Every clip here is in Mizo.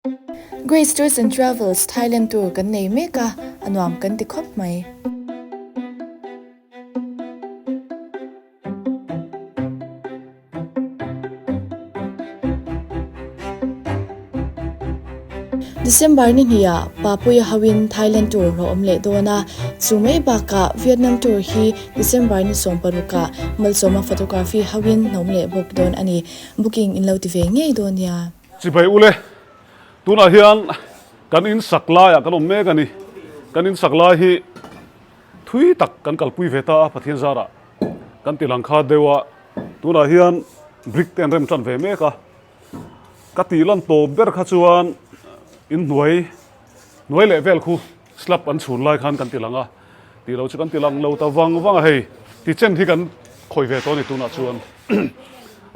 Grace Tours and Travels Thailand tour kan nei mek a, a nuam kan ti khawp mai. December ni hnih ah Papuia hoin Thailand tour hlawh awm leh dawn a, chu mai bakah Vietnam tour hi December ni 16 ah Malsawma Photography hoin hnawm leh bawk dawn a ni. Booking in lo ti ve ngei dawn nia. Chibai ule, tunah hian kan in sak laiah kan awm mek a ni. Kan in sak lai hi thui tak kan kalpui ve ta a, Pathian zarah kan ti lang kha deuh a. Tunah hian brick te an rem tan ve mek a. Ka tih lan tawp ber kha chuan in hnuai hnuai leh vel khu slab an chhun lai khan kan ti lang a. Tih lo chu kan ti lang lo ta vang vang a hei, tichen hi kan khawi ve tawh a ni tunah chuan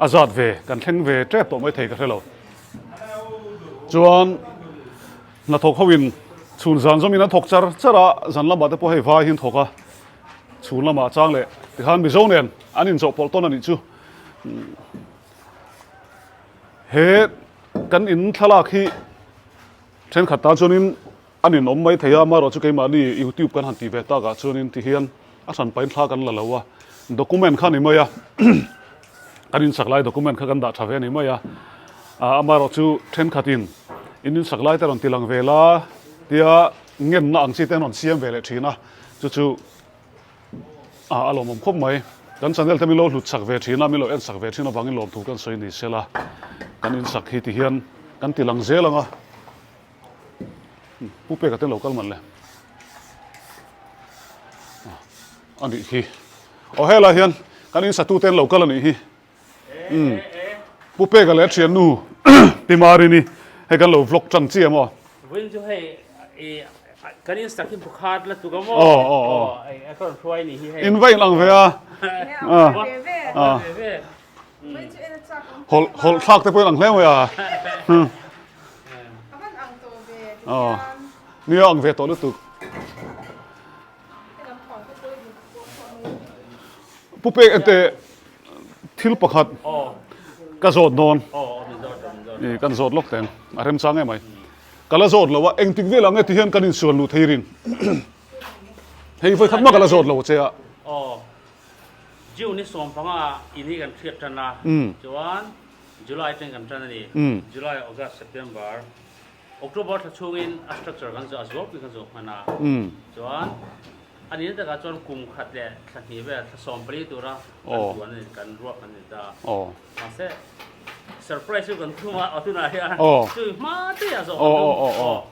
a zat ve kan thleng ve tep tawh mai thei ka hre lo. Chuan hnathawk ho in chhun zan zawm in an thawk char char a, zan lamah te pawh hei vai hi an thawk a, chhun lamah chang leh tikhan Mizo nen an inchawhpawlh tawn a nih chu. He kan in thlalak hi thenkhat tan chuanin A ninawm mai thei a, amaherawh chu keimahni YouTube kan han tih ve takah chuanin ti hian a hran pahin thla kan la lo a, document kha a ni mai a, kan insak lai document kha kan dah tha ve a ni mai a, amaherawh chu thenkhatin in insak lai te rawn ti lang ve la tia ngenna ang chi te an rawn siam ve leh thin a, chu chu a lawmawm khawp mai. Kan channel te min lo hlut sak ve thin a, min lo en sak ve thin avangin lawmthu kan sawi ni sela, kan insak hi ti hian kan ti lang zel ang a. Pu Peka te lo kal man le. A nih hi. Aw helai hian kan in satu te an lo kal a nih hi. Um. Pu Peka leh a thiannu Pi Marini hei kan lo vlog tan chiah maw. Vawin chu hei i kan in sak hi bukhat la tuk a maw. Aw aw aw. A ka rawn hruai nih hi hei. In va in ang ve a. Ve ve. Ve ve. Hawlh hawlh thlak te pawh in ang hle mai a. Aw nia ang ve tawh lutuk. Pu pek ente thil pakhat ka zawt dawn. I kan zawt lawk teng a remchang em mai. Ka la zawt lo a engtik vel ang nge ti hian kan insual luh thei rin. Hei vawi khat mah ka la zawt lo che a. June ni sawmpanga in hi kan hriat tan a, chuan July atangin kan tan a ni. July, August, September, October thla chhungin a structure kan zawh a, zualpui kan zawh hman a. Chuan a nihna takah chuan kum khat leh thla hnih vel, thla 14 tura kan tuan a ni, kan ruak a ni ta. Mahse surprise chu kan thum a, aw tunah hian chui hma te a zawh kan tum.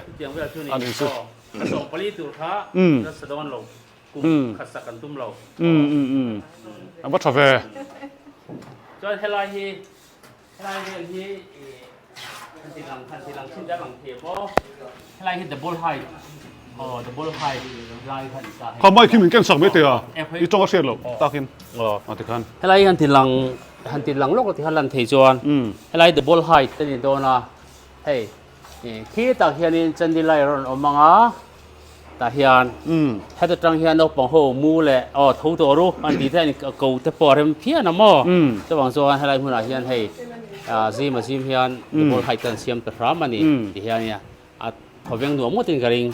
Chutiang vel chu a ni. Thla 14 tur kha nasa dawn lo. Kum khat sak kan tum lo. Umm a va tha ve. Chuan helai hi helai vel hi han ti lang han ti lang chin te lang thei maw helai hi double height aw double height lai kha ni ta hei. Kha mic hi min ken sak mai teh a i tawng a hriat loh takin a ti khan. Helai hi han ti lang han ti lang lawk lo ti khan lan thei chuan helai double height a ni dawn a hei khi tak hianin chandilai a rawn awm ang a. Tah hian heta tang hian naupang ho mu leh aw tho tawh ru an tih te an ko te pawh a rem phian a maw chuvang chuan helai hmunah hian hei zim a zim hian ball height an siam ta hram a ni ti hian nia a thawveng nuam ngawtin ka ring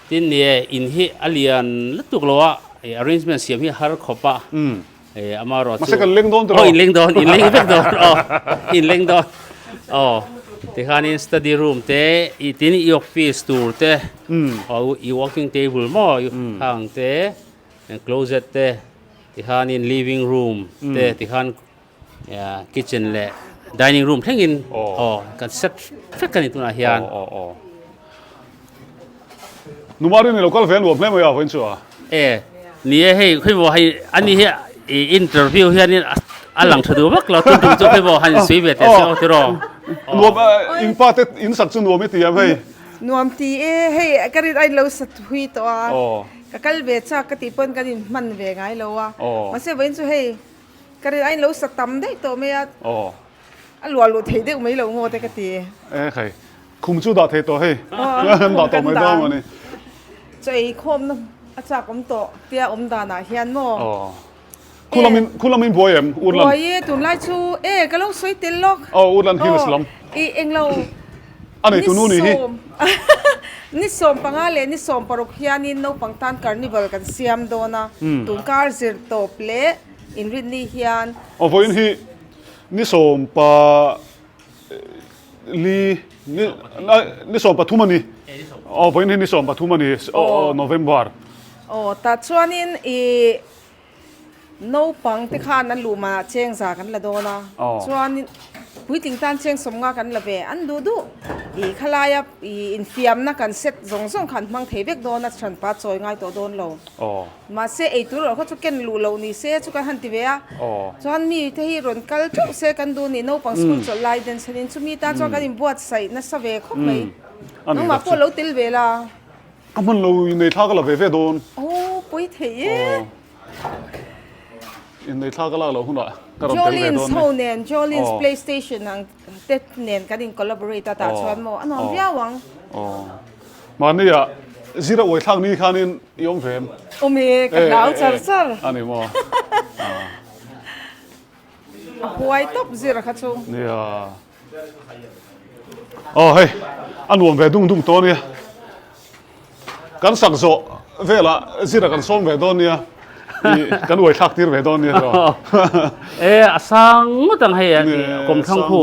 tin ni e in hi a lian lutuk lo a arrangement siam hi a har khawp a amaherawhchu Mahse kan leng dawn tiraw? Aw in leng dawn, in leng vek dawn aw in leng dawn aw tikhanin study room te i tin i office tur te aw i working table maw i khang te closet te tikhanin living room te tikhan kitchen leh dining room thlengin aw kan set vek a ni tunah hian. Aw aw aw Numarin i lo kal ve nuam hle mai a vawiin chu a. E ni e hei khawimaw hei ani hi i interview hianin a lang tha duh vak lo tum tum chu khawimaw han insui ve teh se aw tiraw. Nuam in pa te in sak chu nuam i ti em hei. Nuam ti e hei ka rin ain lo sa hui tawh a ka kal ve chak ka tih pawn kan in hman ve ngai lo a mahse vawiin chu hei ka rin ain lo sa tam daih tawh mai a a luah luh theih deuh mai lo ngaw te ka ti. E hei Khum chu dah thei tawh hei. An dah tawh mai dawn a ni. Chaw ei khawmna a chak awm tawh tia awm danah hian maw? Aw. Khu lamin khu lamin buai em Urlan? Buai e tunlai chu e ka lo sawi tel lawk. Aw Urlan Hills lam. I englo A nei tunu ni hi. Ni 15 leh ni 16 hianin naupang tan carnival kan siam dawn a, tunkar zir tawp leh inrinni hian. Aw vawiin hi ni sawm pa li ni ni 13 a ni. Aw vawiin hi ni 13 a ni November. Aw tah chuanin i Naupang te khan an luh manah cheng za kan la dawn a, chuan puitling tan cheng 50 kan la ve. An duh duh ih khalaia ih infiamna kan set zawng zawng kha an hmang thei vek dawn a, hranpa chawi ngai tawh dawn lo. Mahse eitur erawh kha chu ken luh loh ni se chu kan han ti ve a, chuan mi te hi rawn kal teuh se kan duh ni naupang school chawlh lai den chhanin chumi tan chuan kan inbuatsaih nasa ve khawp mai. Nangmah pawh lo tel ve la. Ka hman lo innei thla ka la ve ve dawn. Aw pawi thei e. Innei thla ka lak loh hunah ka rawn tel ve dawn. Jolins ho nen Jolins play station ang te nen kan in collaborate a tah chuan maw a nuam viau ang. Aw mahni ah zira uai thlak ni khanin i awm ve em? Awm e ka hlau char char. A ni maw. A huai tawp zira kha chu. Nia. Aw hei a nuam ve dung dung tawh ania kan sak zawh velah zira kan sawm ve dawn nia ih kan uai thlak tir ve dawn nia tawh e a sang ngawt ang hei kawm thlang khu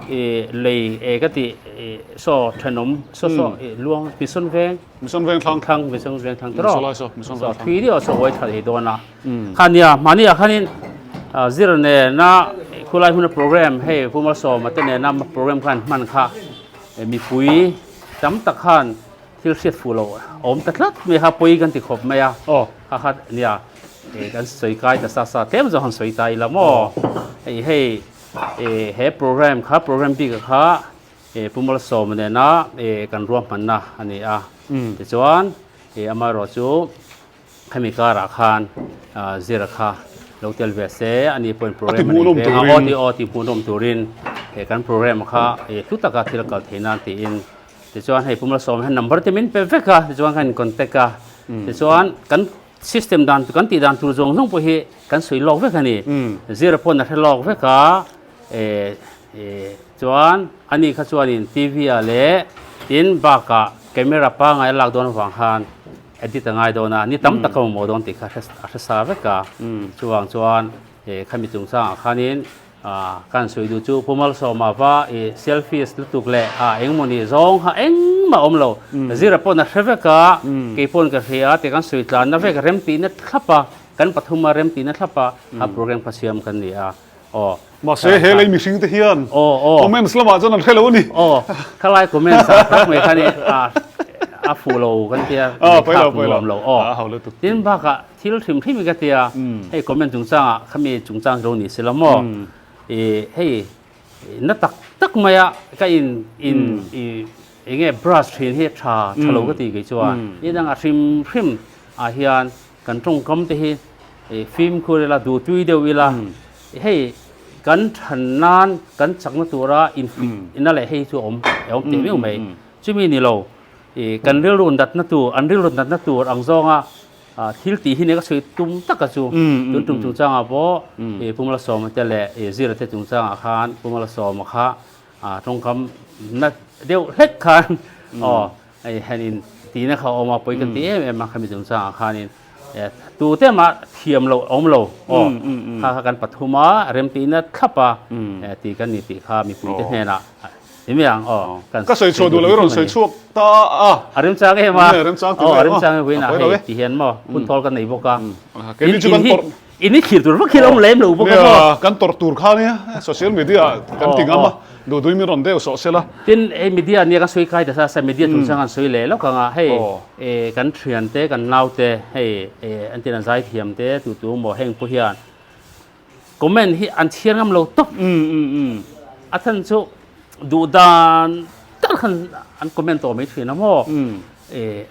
ih lei e ka tih ih saw thenawm saw saw ih luang mission veng mission veng thlang thlang mission veng thlang tawh saw lai saw mission veng thlang thui deuh saw uai thla thei dawn a Kha nia, mahni ah khanin zir nena khulai hmuna program hei Pu Malsawma te nena program khan hman kha mipui tam tak khan thil hriat fuh loh a awm ta tlat mai kha pawi kan ti khawp mai a. Kha kha nia kan sawi kai ta sa sa tlem zawng han sawi ta ila maw. Hei hei he program kha program bik ah kha Pu Malsawma nena kan ruahmanna a ni a. Tichuan amaherawhchu Khami karah khan zira kha lo tel ve se a ni pawhin program a nei ve a, aw ti aw ti hmuhnawm turin he kan program kha hlu taka thil a kal theih nan tiin tichuan hei Pumla Sawm hian number te min pe vek a tichuan kan in contact a tichuan kan system dan kan tih dan tur zawng zawng pawh hi kan sawi lawk vek a ni zira pawn a hre lawk vek a chuan ani kha chuanin T V ah leh tin bakah camera pangai a lak dawn avang khan Edit a ngai dawn a, ni tam tak ka mamawh dawn tih kha a hre sa vek a. Chuvang chuan khami chungchangah khanin ka han sawi duh chu Pu Malsawma va i selfish lutuk leh a engemaw ni zawng kha engmah a awm lo. Zira pawn a hre vek a, kei pawn ka hria a tih kan sawi tlanna vek remtihna thlap a, kan pathuma remtihna thlap a, a program kha siam kan ni a. Aw. Mahse he lei mihring te hian comments lamah chuan an hre lo a ni. Aw, khalai comments ah tak mai khan a fuh lo kan tia, ngaihthlak nuam lo. Aw, tin bakah thil hrim hrim hi ka tia, hei comment chungchangah khami chungchang hi lo ni silo maw? Ih hei na tak tak maia ka in in ih eng nge brush thin hi tha tha lo ka ti kei chuan ni dangah hrim hrim ah hian Kan tawngkam te hi fimkhur ila, duhtui deuh ila, hei kan than nan kan chakna tura infuihna leh hei chu a awm a awm teh meuh mai. Chumi ni lo kan rilru natna tur, an rilru natna tur ang zawnga thil tih hi nia ka sawi tum taka chu tun tum chungchangah pawh Pu Malsawma te leh Zira te chungchangah khan Pu Malsawma kha tawngkam na deuh hlek khan aw Hei hianin tihna kha a awm a, pawi kan ti em em a, khami chungchangah khanin tute mah thiam loh a awm lo aw, kha kha kan pathum a, remtihna thlap a ti kan ni tih kha mipuite hnenah ni mai ang aw. Ka sawi chhuah duh lo i rawn sawi chhuak ta a. A remchang em a, aw a remchang em vawiinah hei ti hian maw hun thawl kan nei bawk a. Keini chu kan tawrh. In i thlir tur vak hi lo awm lem lo bawk a maw? Kan tawrh tur kha nia, social media kan ti ngam a, duhdui min rawn deuh sawh sela. Tin, hei media nia kan sawi kai ta sa sa, media chungchang an sawi leh lawk ang a, hei kan thian te, kan nau te, hei an tin an zaithiam te, tu tu maw heng pawh hian comment hi an chhiar ngam lo tawp. A chhan chu duh dan tak khan an comment tawh mai thin a maw?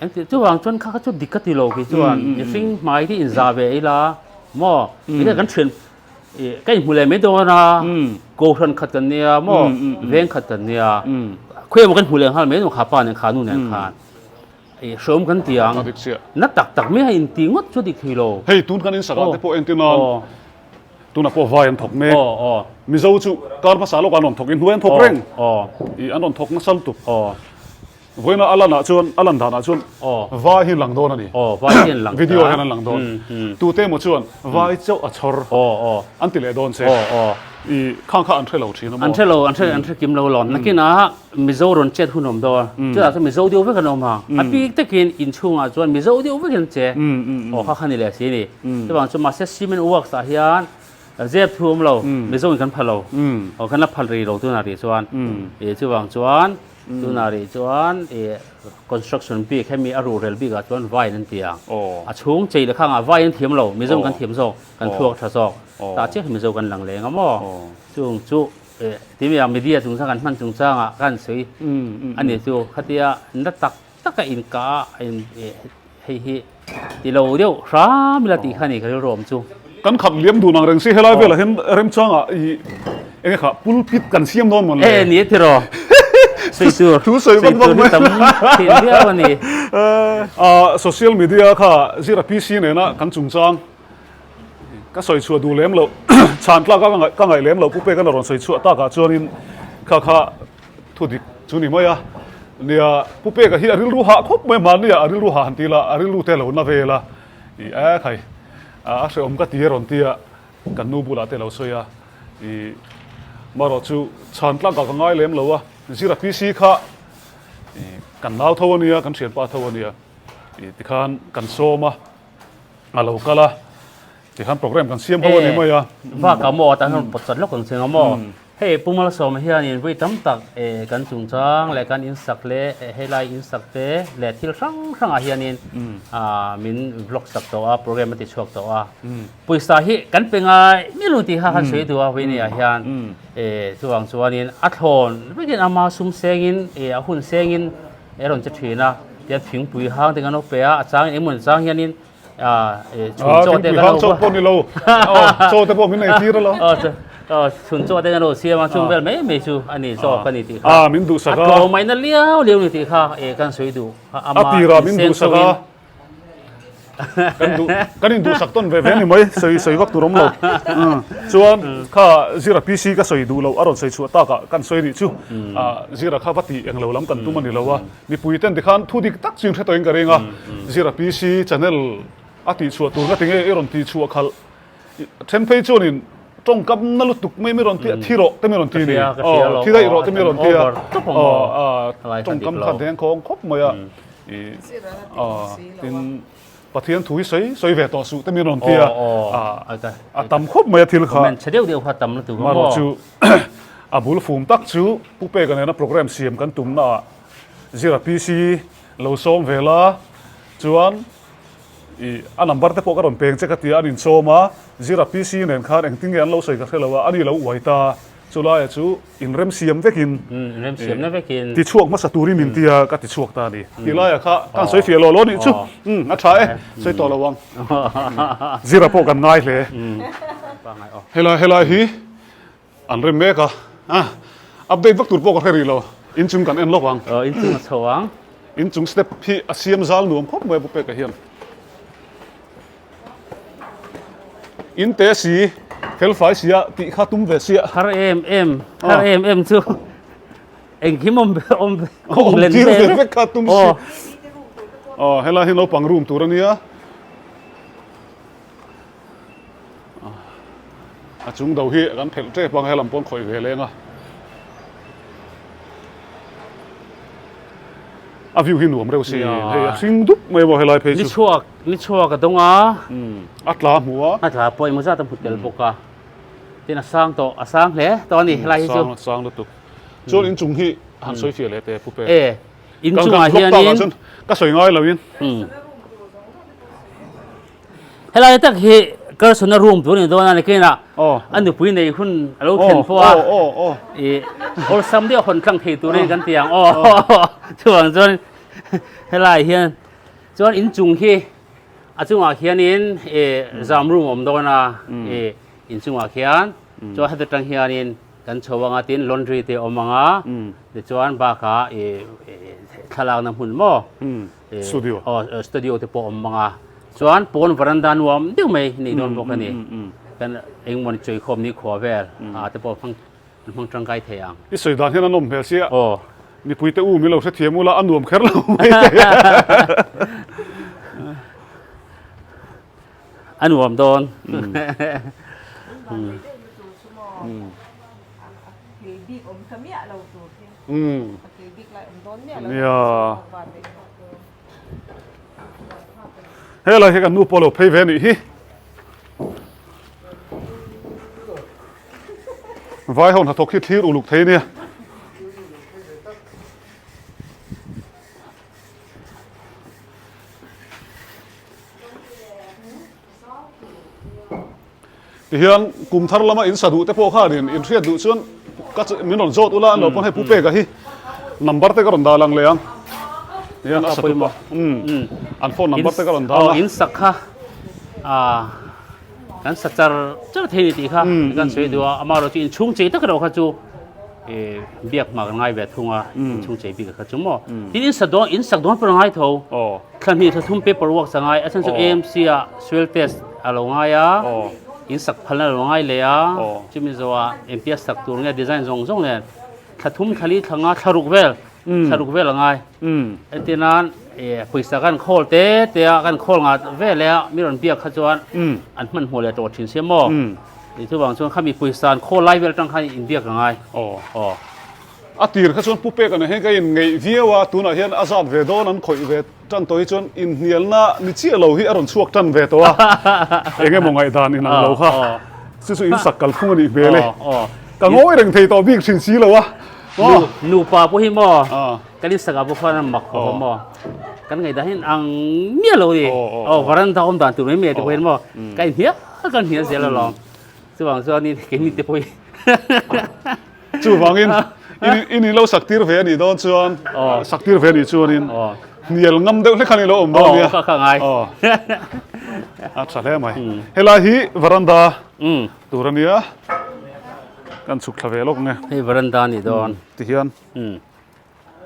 Eng tih chuvang chuan kha kha chu dik ka ti lo kei chuan mihring hmai hi inzah ve ila maw enge kan thian ka inhmu leh mai dawn a kohhran khat kan nia maw veng khat kan nia khawi emaw kan hmu leh nghal mai dawn kha pa nen kha nu nen khan hreawm kan ti ang na tak tak mai a inti ngawt chu dik thei lo hei tun kan in sakah te pawh entir nan. Tunah pawh vai an thawk mek. Mizo chu kar hmasa lawkah an rawn thawk in hnuai an thawk reng. Ih an rawn thawk nasa lutuk. Vawiina a lanah chuan a lan danah chuan vai hi an lang dawn a ni. Video hian an lang dawn. Tute emaw chuan vai chauh a chhawr an ti leh dawn che. Ih khang kha an hre lo thin a maw? An hre lo, an hre an hre kim lo lawm. Nakinah Mizo rawn chet hun awm dawn. Chutah chuan Mizo deuh vek an awm ang. A bik takin inchhungah chuan Mizo deuh vekin an che. Aw kha kha ni leh si a ni. Chuvang chu mahse cement works ah hian zep thu awm lo, Mizo in kan phal lo. Aw kan la phal rih lo tunah rih chuan. Ih chuvang chuan tunah rih chuan ih construction bik hemi a ruhrel bikah chuan vai an ti ang. A chhung chei leh khangah vai an thiam lo, Mizo in kan thiam zawk, kan thluak tha zawk. Tah chiah hi Mizo kan lang leng a maw? Chung chu Timi ah media chungchang kan hman chungchangah kan sawi a ni chu khatia na tak taka inkah a in hei hi ti lo deuh hram ila tih kha a ni ka rilru awm chu. Kan khat liam dun ang reng si helai velah hian remchangah i enge kha pulpit kan siam dawn mawn le. E ni tiraw sawi tur thu sawi vak vak mai tam thin viau a ni. Social media kha zira PC nena kan chungchang Ka sawi chhuah duh lem loh, chhan tlak a ka ngaih lem loh Pu Peka na rawn sawi chhuah takah chuanin kha kha thu dik chu ni mai a. Nia, Pu Peka hi a rilru hah khawp mai mahni ah a rilru hah han ti la, a rilru te a lo na vel a. Ih e khai, a hrehawm ka ti a rawn ti a, kan nu bulah te a lo sawi a. Ih, marawh chu chhan tlakah ka ngai lem lo a, Zira PC kha kan nau tho a nia, kan thianpa tho a nia. Ih tikhan kan sawm a. A lo kal a, tikhan program kan siam ho a ni mai a. Vak a maw atan hian pawt chat lawk ang che nga maw. Hei Pu Malsawma hianin vui tam tak kan chungchang leh kan insak leh helai insak te leh thil hrang hrangah hianin min vlog sak tawh a, program a ti chhuak tawh a. Pawisa hi kan pe ngai miah lo tih kha kan sawi duh a Vawinia hian chuvang chuanin a thlawn vekin ama sum sengin a hun sengin E rawn che thin a, tiang thingpui hang te kan lo pe a, a chang engemaw ni chang hianin chhun chaw te kan lo chaw pawh ni lo, chaw te pawh min ei tir a lo. Chhun chaw te kan lo siam a, chung vel mai mai chu a ni chaw ka ni tih kha. Min duhsak a. A tlawm aina liau liau ni tih kha e kan sawi duh. A tirah min duhsak a. Kan duh kan in duhsak tawn ve ve ni mai sawi sawi vak tur awm lo. Chuan kha Zira PC ka sawi duh loh a rawn sawi chhuah takah kan sawi nih chu Zira kha va tih englo lam kan tum a ni lo a. Mipui ten tikhan thu dik tak chu in hre tawhin ka ring a. Zira PC channel a tih chhuah tur ka ti nge i rawn tih chhuah khalh then phei chuanin tawngkam na lutuk mai mi rawn ti a thi rawh te mi rawn ti ni. Aw thi daih rawh te mi rawn ti a. Aw tawngkam kha dengkhawng khawp mai a. Tin, Pathian thu hi sawi sawi ve tawh suh te min rawn ti a, a tam khawp mai a thil kha. Comment chhe deuh deuh kha tam lutuk a maw? Marawh chu a bul fum tak chu Pu Peka nena program siam kan tumna ah Zira PC lo sawm ve la, chuan i a number te pawh ka rawn peng che ka ti a, an inchawm a, Zira PC nen khan engtin nge an lo sawi ka hre lo a, ani lo uai ta. Chulaia chu inremsiam vekin tichhuak hmasa turin min ti a, ka tichhuak ta a ni. Tilaia kha kan sawi fiah lo lo nih chu. A tha e, sawi tawh lo ang. Zira pawh kan ngai hle. Helai helai hi an rem mek a, update vak tur pawh ka hre rih lo. Inchung kan en lawk ang. Inchung a chho ang. Inchung step hi a siam zal nuam khawp mai a Pu Peka hian. In te si fel fai sia tih kha tum ve sia. Har em em har em em chu engkim awm awm awm len ve vek kha tum si. Aw helai hi naupang room tur ania. A chung do hi kan phelh tep ang helam pawn khawih ve leng a. A view hi nuam reuh si hei a hring dup mai maw helai phei chu. Ni chhuak ni chhuak a dawng a. A tla hmu a. A tla pawh emaw zat a hmu tel bawk a. Tin a sang tawh a sang hle tawh a ni helai hi chu. A sang lutuk. Chuan inchung hi han sawi fiah leh teh Pu Pe. E inchungah hianin. Ka sawi ngai lo in. Helai tak hi Carson-a room tur a ni dawn a, nakinah a nupui nei hun a lo thlen pawh a, ih awlsam deuh hawn tlang thei turin kan ti ang aw. Chuvang chuan helai hian chuan inchung hi a chungah khianin ih zam room a awm dawn a, ih inchungah khian chuan heta tang hianin kan chho ang a tin laundry te a awm ang a, tichuan bakah ih thlalakna hmun maw. Studio. Aw, studio te pawh awm bang a. Chuan pawn veranda nuam deuh mai nei dawn bawk a ni. Kan engmawni chawikhawm nikhua vel ah te pawh hmang an hmang tangkai thei ang. I sawi dan hian a nawm hmel sia. Aw. Mipui te u min lo hrethiam ula a nuam kher lo mai thei. A nuam dawn. Nia. Helai hi kan nu pawh lo phei ve anih hi. Vai ho hnathawk hi thlir uluk thei ania. Tihian kum thar lama in sa duh te pawh khanin in hriat duh chuan ka min rawn zawt ula an lo pawn hei pu peka hi number te ka rawn dah lang leh ang. Tihian a sa tupa an phone number te ka rawn dah ang a. In sak kha kan sa char char thei ni tih kha kan sawi duh a, amaherawhchu chu inchhung chei tak erawh kha chu biak hma kan ngai ve thung a, inchhung chei bik kha chu maw. Tin in sa dawn in sak dawn pawh a ngai tho. Thla hnih thla thum paper work a ngai, a chhan chu AMC ah soil test a lo ngai a, in sak phalna a lo ngai leh a, chumi zawhah engtia sak tur nge design zawng zawng nen thla thum thla li thla nga thla ruk vel thla ruk vel a ngai. Entir nan pawisa kan khawl te te a kan khawl ngah vel leh a mi rawn biak kha chuan an hmanhmawh leh tawh thin sia maw. Chuvang chuan khami pawisa an khawl lai vel atang khan inbiak a ngai. Aw. A tir kha chuan Pu Peka nen hian ka inngeih viau a, tunah hian a zat ve dawn an khawih ve tan tawh hi chuan inhnialna ni chiah lo hi a rawn chhuak tan ve tawh a, eng emaw ngaihdan inang lo kha chu chu insak kalphung a nih hmel e, ka ngawi reng thei tawh bik thin si lo a. Nupa pawh hi maw kan insakah pawh khuan a mak khawp a maw, kan ngaihdan hi ang miah lo a ni, aw varanda awm dan tur mai mai te pawh hian maw ka inhnial ka inhnial zel alawm, chuvang chuanin keini te pawh hi. Chuvangin in in lo sak tir ve a nih dawn chuan sak tir ve a nih chuanin hnial ngam deuh hlek khan i lo awm dawn nia. A tha hle mai. Helai hi varanda tur a nia. Kan chhuk thla ve lawk nge. Hei varanda a nih dawn. Tihian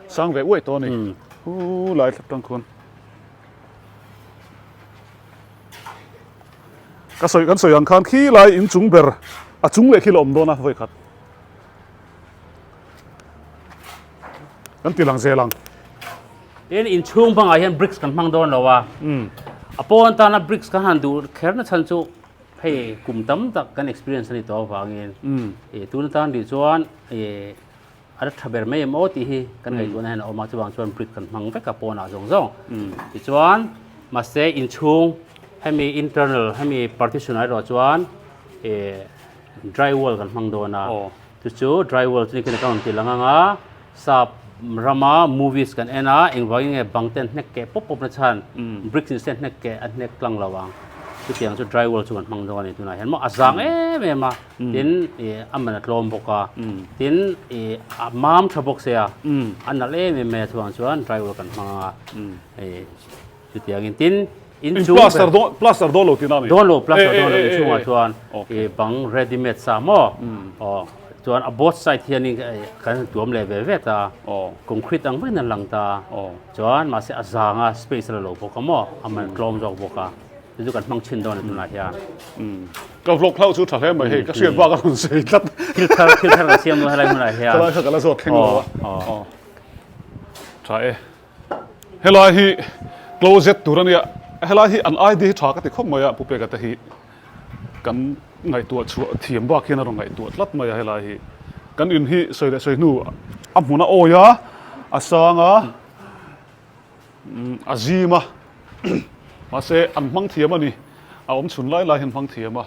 sang ve uaih tawh a ni. Hu lai thlap tang khuan. Ka sawi kan sawi ang khan khi lai inchung ber a chung leh khi la awm dawn a vawi khat. Kan ti lang zel ang. Tin inchhung bangah hian bricks kan hmang dawn lo a. A pawn tana bricks kan han duh kher na chhan chu hei kum tam tak kan experience a ni tawh avangin tun atan rih chuan A la tha ber mai em aw tih hi kan ngaihtuahna hian a awm a, chuvang chuan brick kan hmang vek a pawnah zawng zawng. Tichuan mahse inchhung hemi internal hemi partition ah erawh chuan ih dry wall kan hmang dawn a, chu chu dry wall chu nikin ka rawn ti lang ang a, sap rama movies kan en a engvangin nge bang te an hnek keh pawp pawp na chhan bricks in se hnek keh a hnek tlang lo ang, chutiang chu dry wall chu kan hmang dawn a ni tunah hian maw a zang em em a. Tin ih a man a tlawm bawk a, tin ih a mam tha bawk sia, a nalh em em mai a chuvang chuan drywall kan hmang a, ih chutiangin tin inchung ber Plaster dawn plaster dawn lo tihna a ni? Dawn lo plaster dawn lo inchungah chuan ih bang ready made sa maw aw chuan a both side hianin kan tuam leh ve ve ta, concrete ang vek in a lang ta, chuan mahse a zang a space a la lo bawk a maw a man tlawm zawk bawk a. Chu chu kan hmang chhin dawn a tunah hian. Ka vlog hlauh chu tha hle mai hei ka hriat bak a rawn sei tlat. Thil thar thil thar kan siam dawn helai hmunah hian. Helai kha ka la zawt thleng lo a. Aw. Tha e. Helai hi closet tur a nia. Helai hi an ID hi tha ka ti khawp mai a Pu Peka te hi kan ngaihtuah chhuah thiam bak hian a rawn ngaihtuah tlat mai a helai hi. Kan in hi sawi leh sawi hnu a hmun a awi a, a sang a. A zim a, mahse an hmang thiam a ni, a awm chhun lai lai hian hmang thiam a.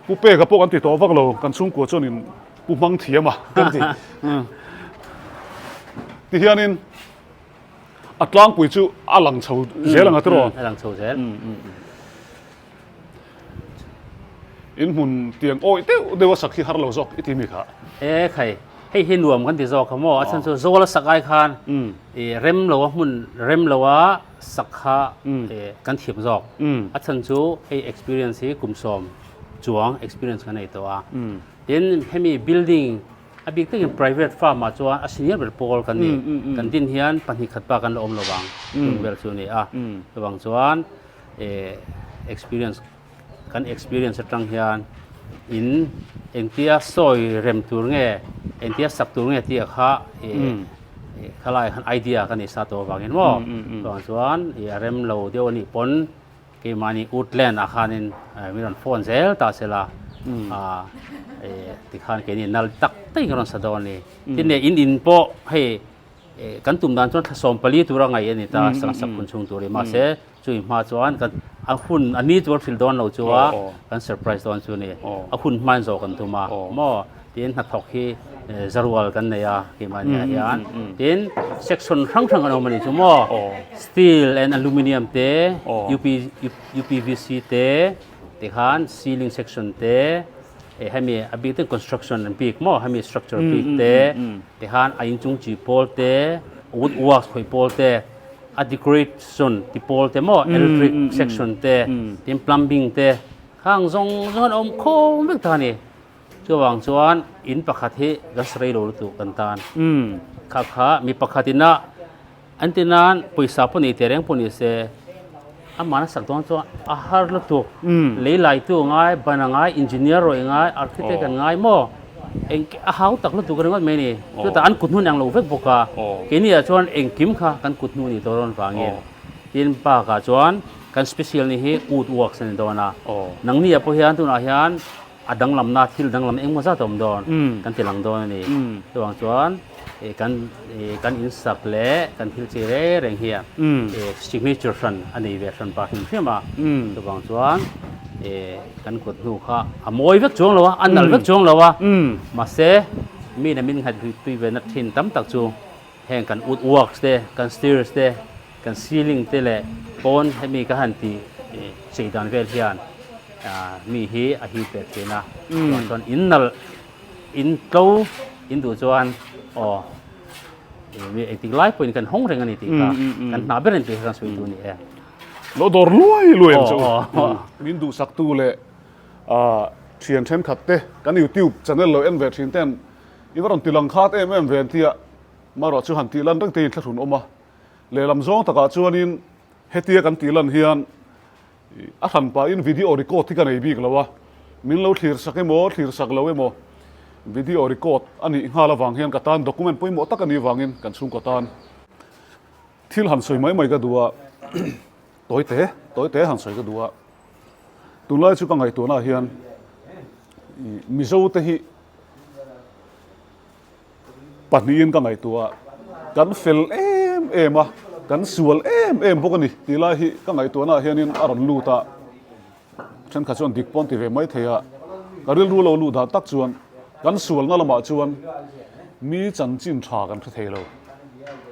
Pu Peka pawh kan ti tawh vak lo, kan chhungkua chuanin Pu hmang thiam a kan ti. Tihianin a tlangpui chu a lang chho zel ang a tiraw? A lang chho zel. In hmun tiang awih deuh deuh a sak hi har lo zawk i ti mi kha. E khai, hei hi nuam kan ti zawk kha maw, a chhan chu zawl a sak ai khan i rem lo a hmun rem lo a sak kha kan thiam zawk. A chhan chu hei experience hi kum sawm chuang experience kan nei tawh a. Tin hemi building a bik takin private farm ah chuan a senior ber pawl kan ni. Kan din hian pahnih khat bak an la awm lo vang, tum vel chu a ni a. Chuvang chuan experience. kan experience atang hian in engtia sawi rem tur nge engtia sak tur nge tih kha khalai khan idea ka nei sa tawh avangin maw chuvang chuan ih a rem lo deuh anih pawn keimahni woodland ah khanin min rawn phone zel ta sela tikhan keini nal tak takin ka rawn sa dawn a ni tin leh in in pawh hei kan tum dan chuan thla 14 tura ngaih a ni ta sang sak hun chhung tur hi mahse Chui hma chuan kan a hun a ni chuan hrilh dawn lo chu a kan surprise dawn chu ni. A hun hmain zawh kan tum a maw tin hnathawk hi zarual kan nei a keimahni ah hian tin section hrang hrang kan awm a ni chu maw steel and aluminium te UP UPVC te tikhan ceiling section te hemi a bik ten construction an bik maw hemi structure bik te tikhan a inchung chi pawl te wood works khawih pawl te. A decoration ti pawl te maw electric section te tin plumbing te khang zawng zawng an awm khawm vek ta a ni. Chuvang chuan in pakhat hi kan sa rei lo lutuk kan tan. Kha kha mi pakhat ina an ti nan pawisa pawh nei teh reng pawh ni se amahna sak dawn chuan a har lutuk. Lei laitu a ngai, ban a ngai, engineer rawih a ngai, architect an ngai maw. Engkim a hau tak lutuk ringawt mai a ni. Chutah an kut hnu ang lo vek bawk a, keini ah chuan engkim kha kan kut hnu a nih tawh dawn vangin tin park ah chuan kan special ni hi wood works a ni dawn a. Nangni ah pawh hian tunah hian a danglamna thil danglam engmaw zat a awm dawn kan ti lang dawn a ni. Chuvang chuan kan kan insak leh kan thil chi reng reng hian signature hran a nei ve hran pah hrim hrim a. Chuvang chuan. Kan kut hnu kha a mawi vek chuang lo a, a nalh vek chuang lo a, mahse mi na min nghat tui ve na thin tam tak chu heng kan wood works te, kan stairs te, kan ceiling te leh pawn hemi ka han tih chei dan vel hian mi hi a hip ve thin a, chuan chuan in nalh in tlo in duh chuan aw mi engtik lai pawhin kan hawng reng a ni tih kha kan hna ber a ni tih kha kan sawi tur a ni e. Lo dawr luai luai ang che u. Min duhsaktu leh thian thenkhat te kan YouTube channel lo en ve thin ten i va rawn ti lang khat em em ve an tia marawh chu han tih lan reng te in thlahrun awm a. Lehlam zawng takah chuanin hetia kan tih lan hian a hran pahin video record hi ka nei bik lo a, min lo thlir sak emaw thlir sak lo emaw video record a nih nghal avang hian ka tan document pawimawh tak a nih avangin kan chhungkaw tan Thil han sawi mai mai ka duh a, tawi te, tawi te han sawi ka duh a. Tunlai chu ka ngaihtuahna ah hian Mizo te hi pahnihin ka ngaihtuah a, kan fel em em a, kan sual em em bawk a ni tih lai hi ka ngaihtuahna ah hianin a rawn lut a. Thenkhat chuan dik pawn ti ve mai thei a, ka rilru lo luh dah tak chuan kan sualna lamah chuan mi chanchin tha kan hre thei lo,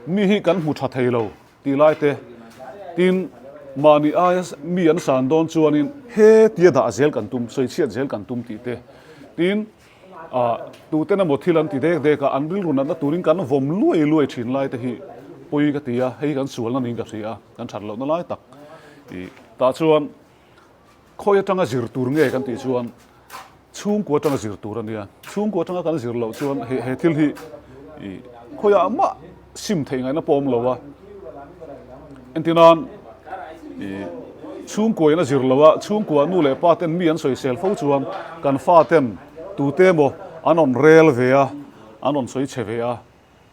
mi hi kan hmu tha thei lo tih lai te, tin mahni aia mi an san dawn chuanin hetia dah zel kan tum, sawichhiat zel kan tum tih te, tin ah tuten emaw thil an ti dek dek a, an rilru natna turin kan vawm luai luai thin lai te hi pawi ka ti a, hei kan sualna niin ka hria a, kan that lohna lai tak tih tah chuan. Khawi atanga zir tur nge kan tih chuan chhungkua atanga zir tur a nia. Chhungkua atanga kan zir loh chuan he he thil hi ih khawiah mah sim theih ngaihna pawh a awm lo a. Entirnan ih chhungkua in a zir loh a, chhungkua nu leh pa ten mi an sawisel fo chuan kan fa ten tute emaw an rawn rel ve a, an rawn sawi chhe ve a.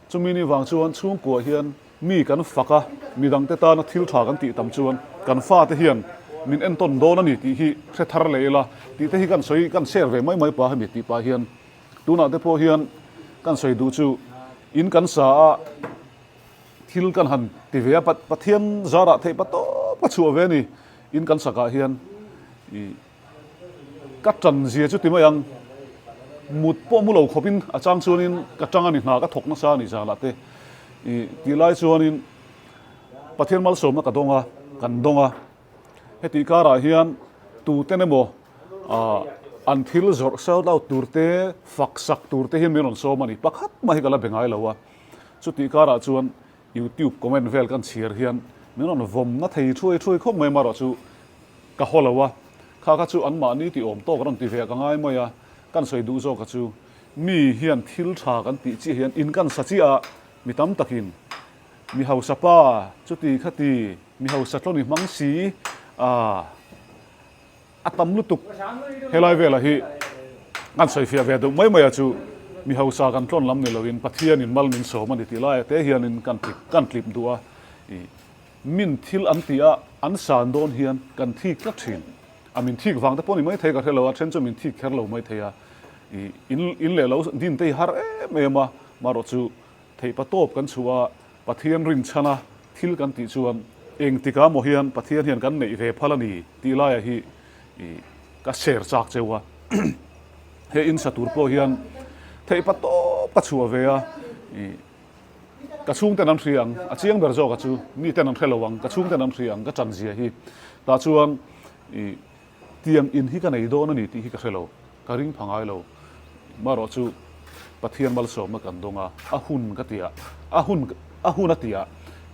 Chumi ni vang chuan chhungkua hian mi kan fak a, midangte tana thil tha kan tih tam chuan kan fate hian min entawn dawn a ni tih hi hre thar leh ila tih te hi kan sawi kan share ve mai mai pah hemi tih pah hian tunah te pawh hian kan sawi duh chu in kan sa a thil kan han ti ve a Pathian zarah theih pa tawp a chhuah ve a ni in kan sakah hian ih Ka tan zia chu ti mai ang, mut pawh mu lo khawpin a chang chuanin ka tang a ni hna ka thawk nasa a ni zanah te i tih lai chuanin Pathian malsawmna ka dawng a, kan dawng a. Heti karah hian tuten emaw ah an thil zawrh sold out tur te, fak sak tur te hian min rawn sawm a ni. Pakhat mah hi ka la be ngai lo a, chutih karah chuan YouTube comment vel kan chhiar hian min rawn vawmna thei thuai thuai khawp mai marawh chu ka haw lo a, kha kha chu anmahni tih awm tawk rawn ti ve a ka ngai mai a, kan sawi duh zawk a chu mi hian thil tha kan tih chiah hian in kan sa chiah a, mi tam takin mi hausa pa chuti khati mi hausa tlawni hmang si a. A tam lutuk. Helai velah hi kan sawifiah ve deuh mai mai a chu mi hausa kan tlawn lam ni loin Pathianin mal min sawm a ni tih laiah te hianin kan tlip kan tlip duh a, ih min thil an tih a an san dawn hian kan thik tlat thin. A min thik vang te pawh ni maithei ka hre lo a, then chu min thik kher lo maithei a, ih in in leh lo din te hi har em em a, marawh chu Theihpa tawp kan chhuah a, Pathian rinchhana thil kan tih chuan engtikah maw hian Pathian hian kan neih ve phal a ni tih laiah hi ka share chak cheu a. He in sa tur pawh hian theihpa tawp ka chhuah ve a, ka chhungten an hria ang, a chiang ber zawk a chu, miten an hre lo ang, ka chhungten an hria ang ka chan zia hi. Tah chuan Tiang in hi ka nei dawn a ni tih hi ka hre lo, ka ring pha ngai lo. Marawh chu Pathian malsawmna kan dawng a, a hun ka ti a, a hun a hun a ti a,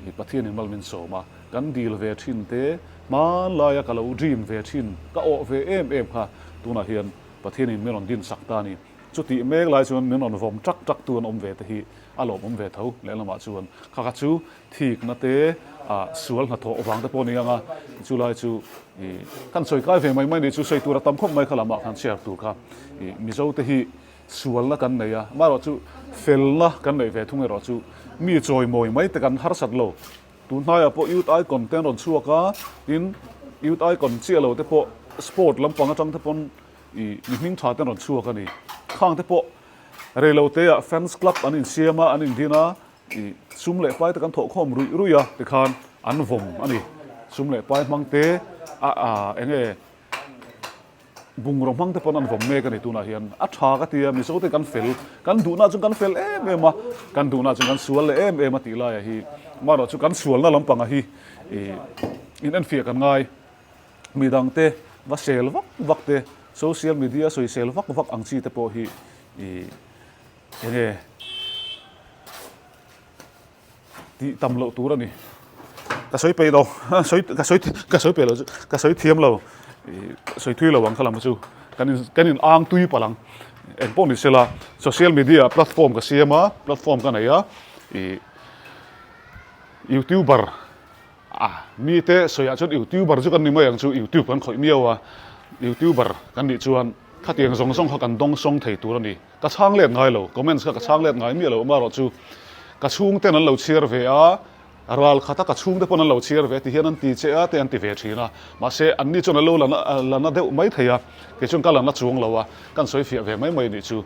i Pathianin mal min sawm a, kan dil ve thin te, hmanlaia ka lo dream ve thin, ka awh ve em em kha tunah hian Pathianin min rawn dinsak ta a ni. Chutih mek lai chuan min rawn vawm tak tak tu an awm ve te hi a lawmawm ve tho. Lehlamah chuan kha kha chu thikna te, ah sual hnathawh vang te pawh a ni ang a, chu lai chu ih kan sawi kai ve mai mai ni chu sawi tur a tam khawp mai kha lamah khan share tur kha ih Mizo te hi sualna kan nei a, amaherawhchu felna kan neih ve thung erawh chu mi chawimawi mai te kan harsat lo. Tun hnaiah pawh Youth Icon te an rawn chhuak a, tin Youth Icon chiah lo te pawh sport lampang atang te pawn I mi hming tha te an rawn chhuak a ni. Khang te pawh reilote ah fans club an insiam a, an indin a, i sum leh pai te kan thawh khawm ruih ruih a tikhan an vawm a ni. Sum leh pai hmang te a a eng nge bungraw hmang te pawn an vawm mek a ni tunah hian. A tha ka ti a, Mizo te kan fel, kan duhna chu kan fel em em a, kan duhna chu kan sual leh em em a tih laiah hi amaherawhchu kan sualna lampangah hi i in enfiah kan ngai. Midangte va sel vak vak te, social media sawisel vak vak ang chi te pawh hi ih enge tih tam loh tur a ni. Ka sawi peih lo, sawi ka sawi ka sawi peih lo chu ka sawi thiam lo ih sawi thui lo ang kha lam chu kan in kan in ang tui palh ang. Eng pawh ni sela social media platform ka siam a, platform ka nei a ih youtuber A, mite sawiah chuan youtuber chu kan ni mai ang chu, youtube kan khawih miau a, youtuber kan nih chuan khatiang zawng zawng kha kan dawng sawng thei tur a ni. Ka chhang let ngai lo, comments kha ka chhang let ngai miah lo, amaherawhchu ka chhungten an lo chhiar ve a, ral khata ka chhungte pawn an lo chhiar ve ti hian an ti che a te an ti ve thin a, mahse anni chuan an lo la la na deuh mai thei a, kei chuan ka la na chuang lo a, kan sawi fiah ve mai mai nih chu.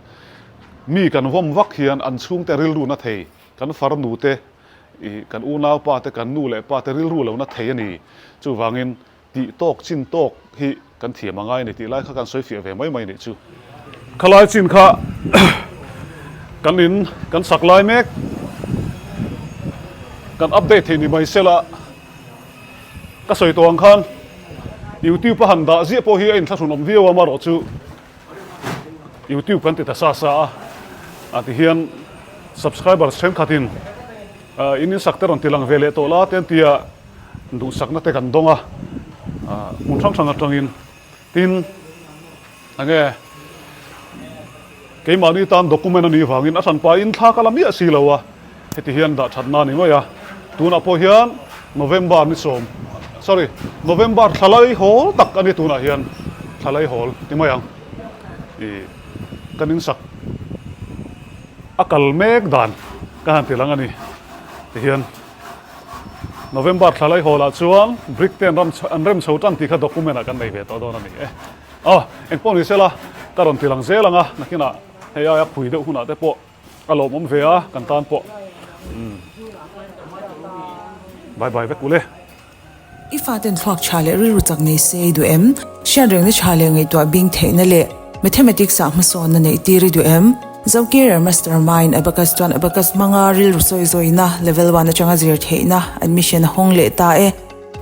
Mi kan vawm vak hian an chhungte rilru na thei, kan farnute I kan unaupa te, kan nu leh pa te rilru lo na thei a ni. Chuvangin tih tawk chin tawk hi kan thiam a ngai a ni tih lai kha kan sawi fiah ve mai mai nih chu. Khalai chin kha kan in kan sak lai mek kan update thei ni mai sela ka sawi tawh ang khan YouTube a han dah ziah pawh hi a inthlahrun awm viau a amaherawh chu YouTube kan ti ta sa sa a, a ti hian subscribers thenkhatin in insak te rawn ti lang ve leh tawh la te an tia duhsakna te kan dawng a, hmun hrang hrang atangin tin enge keimahni tan document a nih vangin a hranpain thla ka la miah si lo a. Heti hian dah thatna a ni mai a, tunah pawh hian November ni sawm, sorry, November thla laihawl tak a ni tunah hian thla laihawl ti mai ang ih kan insak a kal mek dan ka han ti lang a ni. Tihian November thla laihawlah chuan brick te an ram an rem chho tan tih kha document ah kan nei ve tawh dawn a ni e. Aw engpawh ni sela ka rawn ti lang zel ang a, nakinah hei aia phui deuh hunah te pawh A lawmawm ve a, kan tan pawh. Umm. Bye bye vek ule. I faten thluak tha leh rilru chak nei se i duh em? Hriatrengna tha leh ngaihtuah bing theihna leh Mathematics ah hmasawnna neih tir i duh em? Zocareer Mastermind Abacus chuan Abacus hmanga rilru sawi zawina Level one atanga zir theihna admission a hawng leh ta e.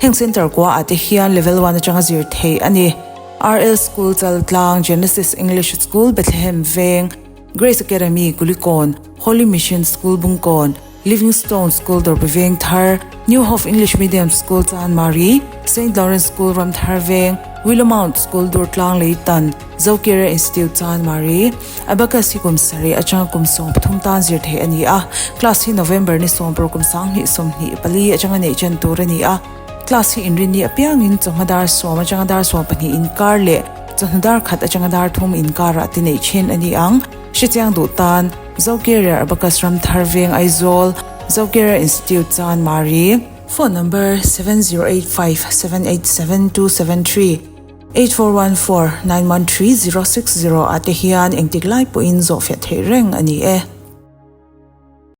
Heng center kua ah te hian Level one atanga zir theih a ni. RL School Chaltlang, Genesis English School Bethlehem Veng, Grace Academy, Kulikawn, Holy Mission School, Bungkawn, Living Stone School, Dawrpe Veng Thar, New Hope English Medium School, Chanmari, Saint Lawrence School, Ramthar Veng, Willow Mount School, Durtlang Leitan, Zokira Institute, Chanmari. Abacus hi kum sarih atanga kum 13 tan zir theih a ni a, class hi November ni 16 kum 2024 atanga neih chen tur a ni a. Class hi inrinni apiangin chawhma dar sawm atanga dar 12 inkar leh chawhnu dar khat atanga dar thum inkarah te neih then a ni ang. Hrechiang duh tan, Zocareer Abacus Ramthar Veng Aizawl, Zocareer Institute Chanmari. Phone number, 7085 787 273, 8414 913 060 ah te hian engtik lai pawhin zawhfiah theih reng a ni e.